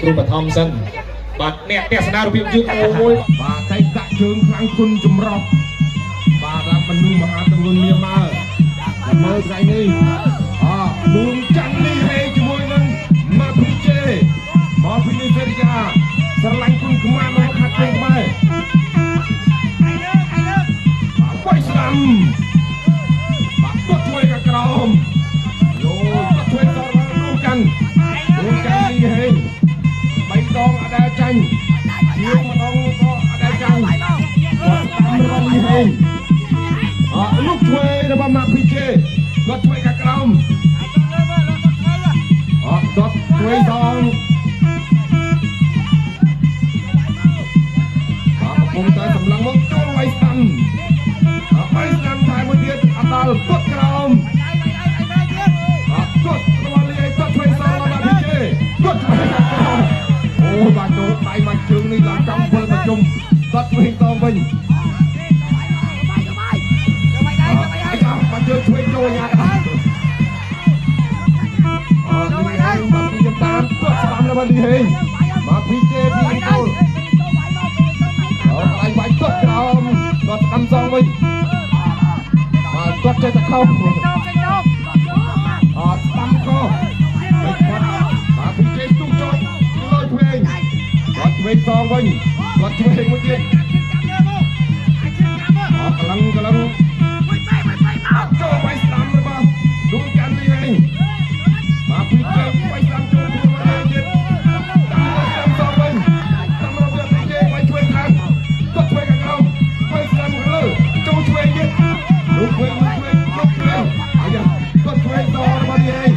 គ្រូបឋមសិនបាទអ្នកទស្សនារបៀបយឺតអូយ បាទតែដាក់ជើងខ្លាំងគុណចម្រោះបាទដល់មនុស្សមហាទងន់មានមកមើលថ្ងៃនេះអដួងច័ន្ទលីហេជាមួយនឹងម៉ាភីជេមកពីនីសេរីយ៉ាស្រឡាញ់គុណខ្មែរមកខាត់គុណខ្មែរបាទវាយស្ដាំបាទគាត់ជួយកាក្រោមយោគាត់ជួយតរដួងច័ន្ទដួងច័ន្ទលីហេបីដងអដែលចាញ់ជាងម្ដងក៏អដែលចាញ់គាត់តាមរបស់លីហេអលោកជួយរបស់ម៉ាភីជេគាត់ជួយកាក្រោមអគាត់ជួយដងបាទកំពុងតែសម្លឹងមកចូលវាយស្ដាំអវាយស្ដាំថែមួយទៀតអត់ដល់គាត់ក្រោមអត់គាត់របស់លីហេគាត់ជួយសងរបស់ម៉ាភីជេគាត់ជួយកាក្រោមអូបាទចូលដៃមកជើងនេះឡើងចង់វិលមកជុំគាត់ជួយតងវិញអាយ៉ាមកជើងជួយចូលញ៉ាំអត់នេះហើយមកពីតាមគាត់ស្ដាំរបស់លីហេងមកពីជេពីអង្គលអត់ដៃវាយគាត់ក្រោមគាត់ស្ដាំសងវិញបាទគាត់ចេះតែខោអត់ស្ដាំកតែគាត់មកពីជេទុំចុចលុយឆ្វេងគាត់ឆ្វេងសងវិញគាត់ឆ្វេងមួយទៀតអត់កលឹងកលឹងចូលវាយស្ដាំរបស់ដួងច័ន្ទលីហេងមកពីជេវាយស្ដាំចូលខ្លួនមកទៀតតាមស្ដាំសងវិញតាមរបៀបពីជេវាយឆ្វេងខាងគាត់ឆ្វេងខាងក្រោមវាយស្ដាំខាងលើចូលឆ្វេងទៀតលោកឆ្វេងលោកឆ្វេងលោកឆ្វេងអាយ៉ាគាត់ឆ្វេងសងរបស់លីហេង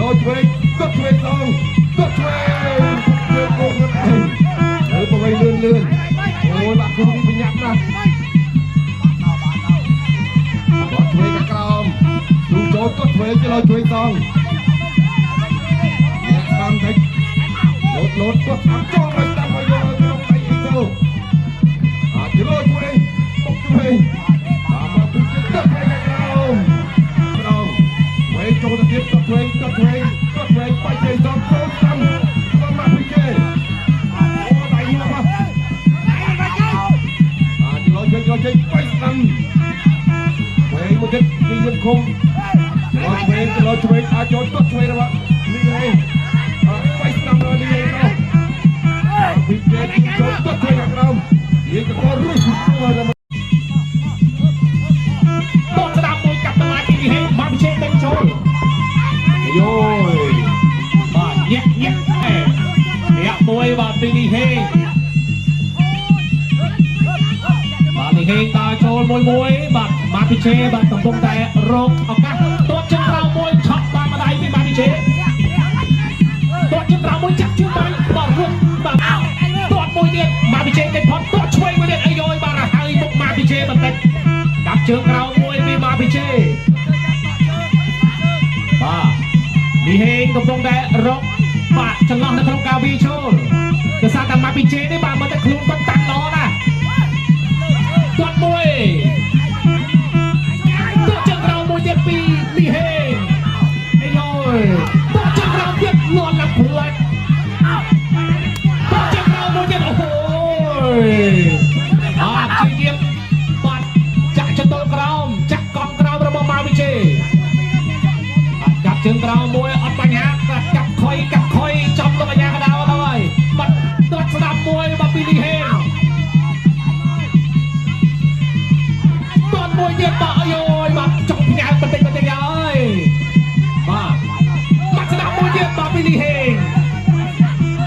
លោឆ្វេងគាត់ឆ្វេងសងគាត់ឆ្វេងជើងគោកខ្លួនឯងលើប្រវៃលឿនលឿនអូយបាក់គូនេះប្រញាប់ណាស់គាត់ឆ្វេងខាងក្រោមទូចូលគាត់ឆ្វេងចលោឆ្វេងសងអ្នកស្ដាំតិចលោតលោតគាត់ស្ដាំចូលទៅស្ដាំឲ្យយកក្នុងដៃអ៊ីសូអាចលោឆ្វេងបុកឆ្វេងតាមមកពីទឹកឆ្វេងខាងក្រោមក្រោមឆ្វេងចូលទៅទៀតគាត់ឆ្វេងគាត់ឆ្វេងគាត់ឆ្វេងបាច់ជ័យសងចូលស្ដាំគាត់មកពីគេអូដៃនេះមកអាចលោឆ្វេងលោឆ្វេងបាច់ស្ដាំឆ្វេងមួយទៀតទីយឹមឃុំលោឆ្វេងលោឆ្វេងអាចចូលគាត់ឆ្វេងរបស់នេះហេបាច់ស្ដាំដល់នេះហេពីគេចូលគាត់ឆ្វេងខាងក្រោមនិយាយកក៏រុះ តតស្ដាំមួយកាត់តម្លៃពីលីហេមកពិជេដេញចូលយោយបាទញាក់ញាក់អេញាក់មួយបាទពីលីហេបាទលីហេដើរចូលមួយមួយបាទមកពិជេបាទកំពុងតែរកឱកាសទាត់ជើងក្រោមមួយឆក់បានម្ដាយពីមកពិជេទាត់ជើងក្រោមមួយចាប់ជើងបាយបាទរត់បាទទាត់មួយទៀតមកពិជេគេផុតទាត់ឆ្វេងមួយទៀតអាយយបាទហើយមុខមកពិជេបន្តិចកាប់ជើងក្រោមមួយពីមកពិជេបាទលីហេងកំពុងតែរកបាទចន្លោះនៅក្នុងការវីចូលដោយសារតែមកពិជេនេះបាទមើលតែខ្លួនគាត់តាំងល្អណាស់ទាត់មួយទាត់ជើងក្រោមមួយទៀតពីលីហេងអាយយទាត់ជើងក្រោមទៀតលន់ឡើងផ្លែទាត់ជើងក្រោមមួយទៀតអូយអត់ជាយាមបាទចាក់ចន្ទល់ក្រោមចាក់កង់ក្រោមរបស់ម៉ាវិជេកាប់ជើងក្រោមមួយអត់បញ្ហាកាប់ខុយកាប់ខុយចំលោកអាញាកដៅទៅហើយបាត់ទាត់ស្ដាំមួយរបស់ពីលីហេងទាត់មួយទៀតបាទអាយយបាទចង់ផ្ញើបន្តិចបន្តិចហើយបាទបាត់ស្ដាំមួយទៀតបាទពីលីហេង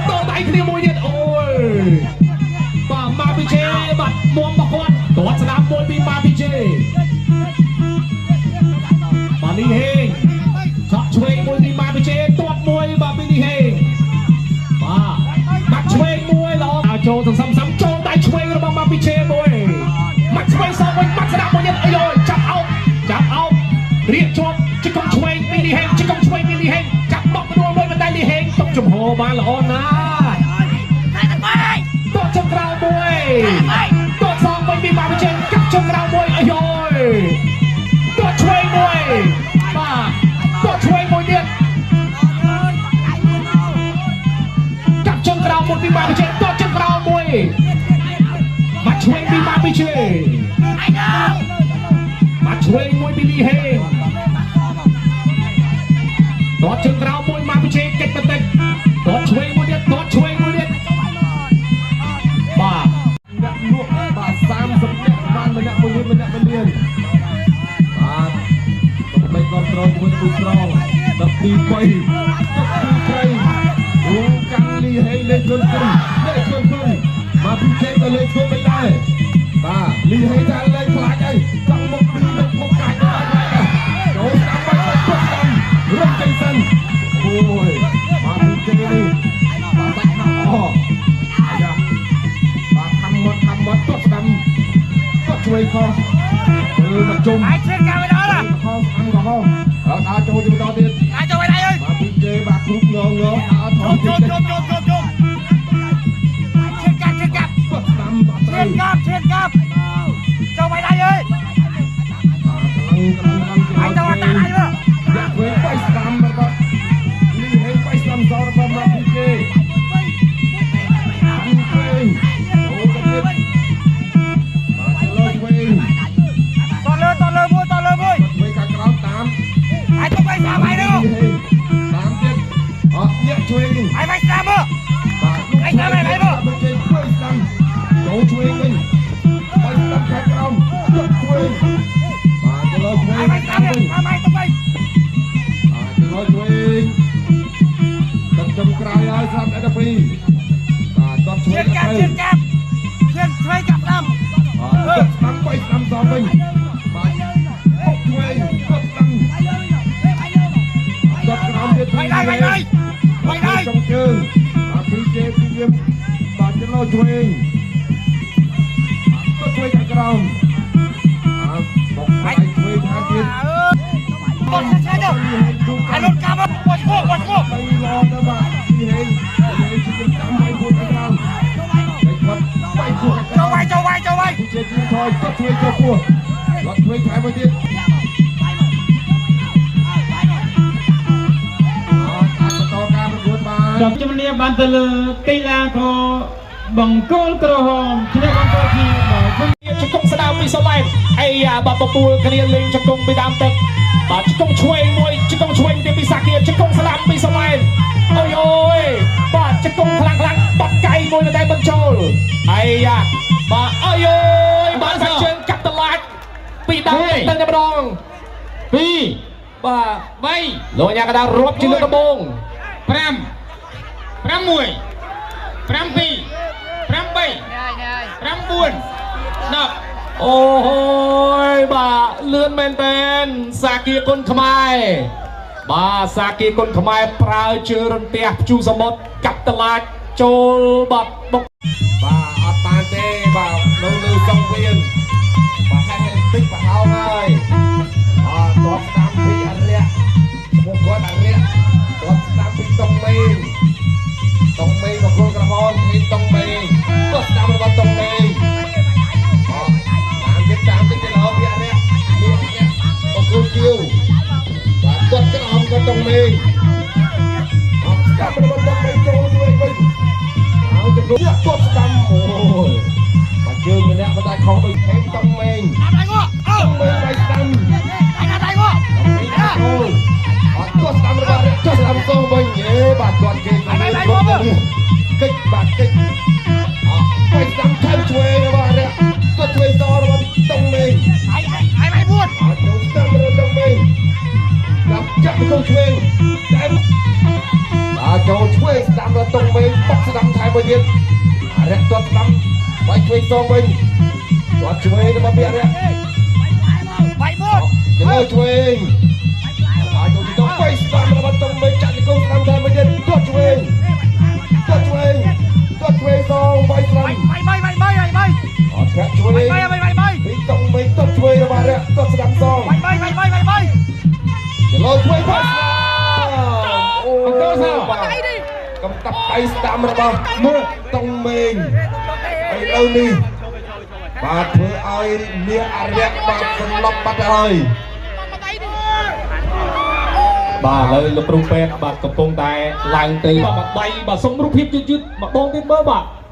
តដៃគ្នាមួយទៀតអូយបាទម៉ាពីជេបាទមុំរបស់គាត់ទាត់ស្ដាំមួយពីម៉ាពីជេបាទលីហេងឆក់ឆ្វេងមួយពីម៉ាពីជេទាត់មួយបាទពីលីហេងបាទបាត់ឆ្វេងមួយល្អចូលសន្សំសំចូលដៃឆ្វេងរបស់ម៉ាពីជេមួយបាត់ឆ្វេងសងវិញបាត់ស្ដាំមួយទៀតអាយយចាប់អោបចាប់អោបរៀបជាប់ជង្គង់ឆ្វេងពីលីហេងជង្គង់ឆ្វេងពីលីហេងចាប់បោកដួលមួយបណ្ដៃលីហេងຕົកចំហបានល្អណាស់ទាត់ជើងក្រោមមួយទាត់សងវិញពីម៉ាពីជេកាប់ជើងក្រោមមួយអាយយទាត់ឆ្វេងមួយបាទទាត់ឆ្វេងមួយទៀតកាប់ ម៉ាពិជេទាត់ជើងក្រោមមួយមកឆ្វេងពីម៉ាពិជេមកឆ្វេងមួយពីលីហេងទាត់ជើងក្រោមមួយម៉ាពិជេកិច្ចបន្តិចទាត់ឆ្វេងមួយទៀតទាត់ឆ្វេងមួយទៀតបាទ អ្នកលក់បាទ30នាក់បានម្នាក់មួយលានម្នាក់មួយលានបាទកុំភ្លេចគ្រប់គ្រងជាមួយទូក្រង12 3ទឹកទី3អូកាន់លីហេងលេខខ្លួនគុណលេខខ្លួនគុណមកពីជេក៏លេខខ្លួនមិនដែរបាទលីហេងថាលេខខ្លាចអីចង់មកពីមុខកាច់ដែរចូលស្ដាំបាត់ពុកស្ដាំរត់ចេញសិនអូយមកពីជេនេះបាទសាច់អូអាយ៉ាបាទខំមកខំមកទាត់ស្ដាំទាត់ឆ្វេងខុសធ្វើមកជុំ ai trên cao với đó là ខុសអាំក៏ខុសដល់ដើរចូលជាបន្តទៀត ai cho mày đây ơi បាទពីជេបាទគ្រប់ងងងដើរថយ chôm chôm chôm chôm chôm trên cặp ទាត់ស្ដាំបាទត្រូវ trên cặp trên cặp cho mày đây ơi បាទកម្លាំងកម្លាំង ai cho ta đây nữa យ៉ាក់វិញបាយស្ដាំរបស់លីហេងបាយស្ដាំសរបស់មកពីជេខាងវិញអូទៅទៀតបាទលើវិញ to lên vui to lên vui វិញខាងក្រោមតាម ai cho mày sao mày លី đâu ហេងតាមទៀតអត់ញាក់ឆ្វេង ai mày sao mơ បាទ អញតាមឯងមក មកជេជួយស្ដាំចូលឆ្វេងវិញបាយស្ដាំខាងក្រោមចុកឆ្វេងបាទទៅលើឆ្វេង ai mày sao វិញ mày mày tụi mày បាទទៅលើឆ្វេងទឹកចំក្រោយហើយស្រាប់តែ12បាទទាត់ឆ្វេង trên cặp ទៅ trên cặp trên xoay cặp năm បាទទាត់ស្ដាំបាយស្ដាំសវិញបាទបុកឆ្វេងទាត់ស្ដាំទាត់ក្រោមទៀត mày đây mày đây mày đây ចុងជើងបាទពីជេពីវាបាទទៅលើឆ្វេងបាទទាត់ឆ្វេងខាងក្រោមបាទបុកបាយឆ្វេងខាងទៀត con xe đâu ai lột cặp bỏ xuống bỏ xuống ទៅឡទៅបាទពីហេងហេងជាតាមបាយគូខាងក្រោមតែគាត់បាយគូខាងក្រោ cho ម mày cho mày cho mày ពីជេជាថយគាត់ឆ្វេងចូលពោះគាត់ឆ្វេងថែមមួយទៀតអត់អាចបន្តការប្រកួតបាន ចាប់ជំនាញបានទៅលើកីឡាករបង្គោលក្រហមឈ្នះបង្គោលជាដោយគុណ ជង្គង់ស្ដាំពីសូឡែនអីយ៉ាបាទបពួលគ្នាលេងជង្គង់ពីដើមទឹកបាទជង្គង់ឆ្វេងមួយជង្គង់ឆ្វេងទៀតពីសាគាជង្គង់ស្ដាំពីសូឡែនអូយអូយបាទជង្គង់ខ្លាំងខ្លាំងបាត់កៃមួយតែមិនចូលអីយ៉ាបាទអើយអូយបាទសាច់ជើងកាត់តឡាចពីដើមទឹកទៅតែម្ដង 2 បាទ 3 លោកអាញាកដារាប់ជាលើកដំបូង 5 6 7 8 9 10 អូហូយបាទលឿនមែនតែនសាគាគុណខ្មែរបាទសាគាគុណខ្មែរប្រើជើងរន្ទះព្យុះសមុទ្រកាត់តឡាចចូលបាទបុក បាទអត់បានទេបាទនៅលើសង្វៀនបាទហេតុតិចប្រហោងហើយអត់ទាត់ស្ដាំពីអរិយឈ្មោះគាត់អរិយទាត់ស្ដាំពីតុងមេងតុងមេងបង្គោលក្រហមពីតុងមេងទាត់ស្ដាំរបស់តុងមេងអត់តាមទៀតតាមទៀតទៅល្អពីអរិយនេះអរិយបង្គោលខៀវបាទទាត់ក្រហមក៏តុងមេងអត់ស្ដាំរបស់តុងមេងចូលជួយវិញ អើទៅយកទាត់ស្ដាំអូយបាទជើងម្នាក់មិនដែលខុសដូចហេងតុងមេង làm lại ngô តុងមេងបាយស្ដាំ anh làm lại ngô តុងមេងចូលអត់ទាត់ស្ដាំរបស់ចុះស្ដាំសងវិញយេបាទគាត់គេកិច្ចបាទកិច្ចអត់បាយស្ដាំថែមឆ្វេងរបស់រៈទាត់ឆ្វេងសរបស់តុងមេង ai ai ai mày buồn អត់ចូលស្ដាំរបស់តុងមេងចាប់ចាក់ទៅឆ្វេងតែបាទចូលឆ្វេងស្ដាំរបស់តុងមេងបុកស្ដាំថែមមួយទៀតអរិយទាត់ស្ដាំបាយឆ្វេងសងវិញទាត់ឆ្វេងរបស់ពីអរិយ mày buồn ទៅលើឆ្វេងហើយចូលទៅបាយស្ដាំរបស់តុងមេងចាក់ទៅស្ដាំថែមមួយទៀតទាត់ឆ្វេងទាត់ឆ្វេងទាត់ឆ្វេងសងបាយស្ដាំ mày mày mày mày mày mày អត់កាក់ឆ្វេង mày mày mày mày ពីតុងមេងទាត់ឆ្វេងរបស់អរិយទាត់ស្ដាំសង mày mày mày mày mày mày ទៅលើឆ្វេងបាយស្ដាំអូបាទកំតាប់ដៃស្ដាំរបស់ មួយ តុងមេងឥឡូវនេះបាទធ្វើឲ្យនាងអរិយបាទសន្លប់បាត់ហើយ បាទឥឡូវលោកគ្រូពេទ្យបាទកំពុងតែឡើងទៅបាទមកដៃបាទសុំរូបភាពយឺតយឺតម្ដងទៀតមើលបាទ។